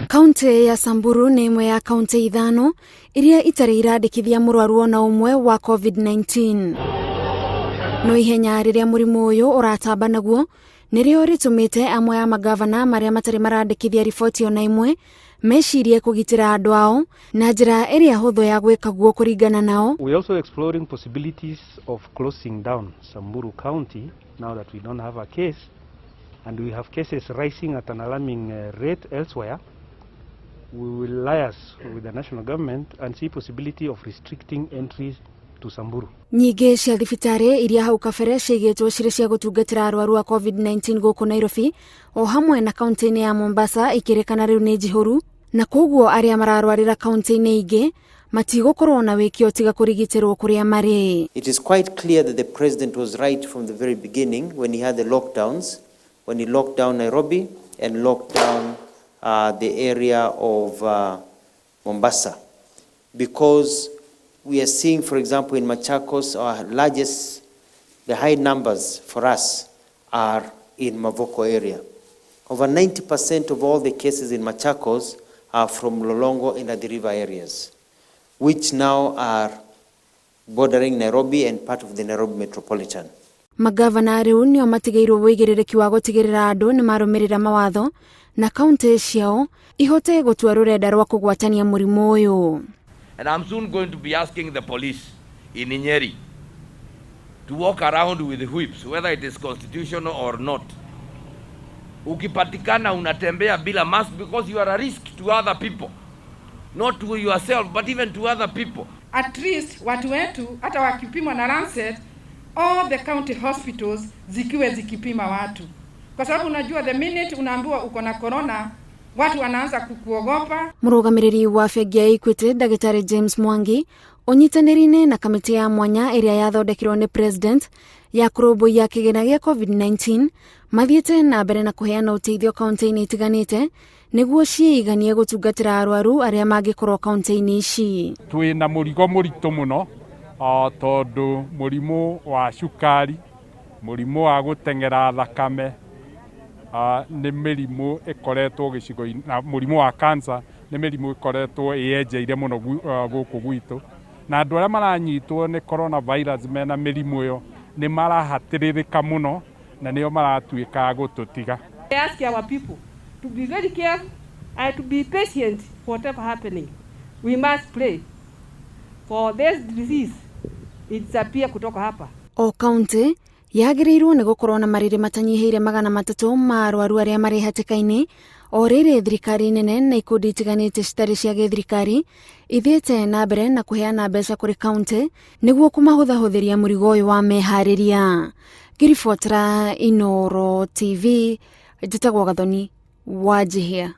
Kaunti ya Samburu nĩ ĩmwe ya kaunti ithano iria itarĩ irandĩkithia mũrwaru ona ũmwe wa COVID-19. No ihenya rĩrĩa mũrimũ ũyũ ũratamba naguo nĩrĩo rĩtũmĩte amwe a magavana marĩa matarĩ marandĩkithia riboti ona ĩmwe mecirie kũgitĩra andũ ao na njĩra ĩrĩa hũthũ ya gwĩka guo kũringana nao. We are also exploring possibilities of closing down Samburu County now that we don't have a case and we have cases rising at an alarming rate elsewhere. We will liaise with the national government and see possibility of restricting entries to Samburu. Nyingĩ cia thibitarĩ iria hau kabere ciaigĩtwo cirĩ cia gũtungatĩra arwaru a COVID-19 gũkũ Nairobi o hamwe na kaunti-inĩ ya Mombasa ikĩrĩkana rĩu nĩ njihũru, na koguo arĩa mararwarĩra kaunti-inĩ ingĩ matigũkorwo na wĩkio tiga kũrigitĩrwo kũrĩa marĩ. It is quite clear that the president was right from the very beginning when he had the lockdowns, when he locked down Nairobi and locked down the area of Mombasa. Because we are seeing, for example, in Machakos, our largest, the high numbers for us are in Mavoko area. Over 90% of all the cases in Machakos are from Mlolongo and Athi River areas, which now are bordering Nairobi and part of the Nairobi metropolitan. Magavana rĩu nĩo matigĩirwo wĩigĩrĩrĩki wa gũtigĩrĩra andũ nĩ marũmĩrĩra mawatho na kaunti ciao ihote gũtua rũrenda rwa kũgwatania mũrimũ ũyũ. And I'm soon going to be asking the police in Nyeri to walk around with whips, whether it is constitutional or not. Ukipatikana unatembea bila mask, because you are a risk to other people. Not to yourself, but even to other people. At least watu wetu hata wakipimwa na Lancet, all the county hospitals zikiwe zikipima watu, kwa sababu unajua the minute unaambiwa uko na corona, watu wanaanza kukuogopa. Mũrũgamĩrĩri wa bengi ya Equity, Ndagĩtarĩ James Mwangi, ũnyitanĩri-inĩ na kamĩtĩ ya mwanya ĩrĩa yathondekirwo nĩ president ya kũrũmbũiya kĩgĩna gĩa COVID-19, mathiĩte na mbere na kũheana ũteithio kaunti-inĩ itiganĩte nĩguo ciĩiganie gũtungatĩra arwaru arĩa mangĩkorwo kaunti-inĩ ici. Twĩna mũrigo mũritũ mũno tondũ mũrimũ wa cukari, mũrimũ wa gũteng'era thakame nĩ mĩrimũ ĩkoretwo gĩcigo-inĩ, na mũrimũ wa cancer nĩ mĩrimũ ĩkoretwo ĩyenjeire mũno gũkũ gwitũ, na andũ arĩa maranyitwo nĩ coronavirus mena mĩrimũ ĩyo nĩ marahatĩrĩrĩka mũno na nĩo maratuĩka a gũtũtiga. I ask our people to be very careful and to be patient whatever happening. We must pray for this disease disappear kutoka hapa. O kaunti yagĩrĩirwo nĩ gũkorwo na marĩrĩ matanyihĩire 300 ma arwaru arĩa marĩ hatĩka-inĩ, o rĩrĩ thirikari nene na ikundi itiganĩte citarĩ cia gĩthirikari ithiĩte na mbere na kũheana mbeca kũrĩ kaunti nĩguo kũmahũthahũthĩria mũrigo ũyũ wa meharĩria. Ngĩribotera Inooro TV, njĩtagwo Gathoni Wanjihia.